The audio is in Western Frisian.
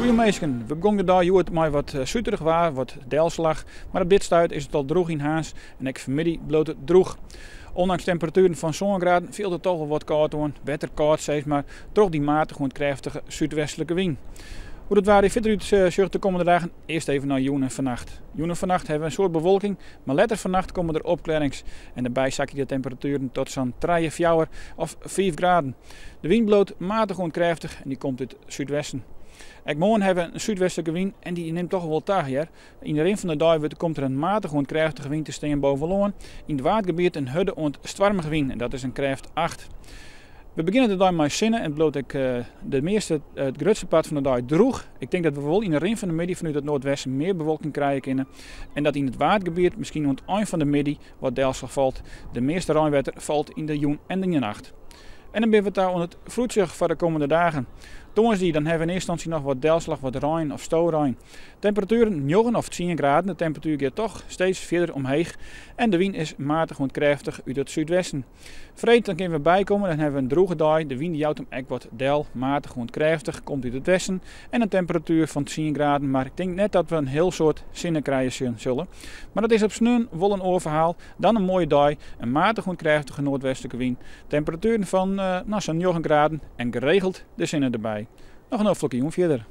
Goeie minsken, we begongen de dei hjoed mei wat suterich waar, wat delslach. Mar op dit stuit is it al droech yn Harns en ek fanmiddei bliuwt it droech. Ondanks temperatueren fan sân graden fielt it toch wol wat kâld oan, better kâld sis mar, troch dy matige oant krêftige súdwestlike wyn. Hoe't it waar der fierder út sjocht de kommende dagen, earst even nei jûn en fannacht. Jûn en fannacht hawwe we in soad bewolking, mar letter fannacht komme der opklearrings en dêrby sakje de temperatueren tot sa'n 3, 4 of 5 graden. De wyn bliuwt matich oant krêftich en dy komt út súdwesten. Ek moarn hawwe we in súdwestlike wyn en dy nimt toch wol ta hear. Yn de rin fan de dei wurdt komt der in matige oant krêftige wyn te stean boven lân. Yn it Waadgebiet in hurde oant stoarmige wyn en dat is in krêft 8. We begjinne de dei mei sinne en it bliuwt ek de measte, it grutste part fan de dei droech. Ik tink dat we wol yn de rin fan de middei fanút it noardwesten mear bewolking krije kinne en dat yn it Waadgebiet miskien oant ein fan de middei wat delslach falt. De measte reinwetter falt yn de jûn en de nacht. En dan binne we ta oan it foarútsjoch foar de kommende dagen. Tongersdei dan hawwe we yn earste ynstânsje noch wat delslach, wat rein of storein. Temperatueren 9 of 10 graden. De temperatuer giet toch steeds fierder omheech. En de wyn is matich oant krêftich út it súdwesten. Freed dan kinne we bykomme, dan hawwe we in droege dei. De wyn jout him ek wat del, matich oant krêftich, komt út it westen. En in temperatuer fan 10 graden, mar ik tink net dat we in hiel soad sinne krije sille. Mar dat is op sneon wol in oar ferhaal. Dan in moaie dei, in matich oant krêftige noardwestlike wyn. Temperatueren fan sa'n 9 graden en geregeld de sinne derby. Noch in noflike jûn fierder.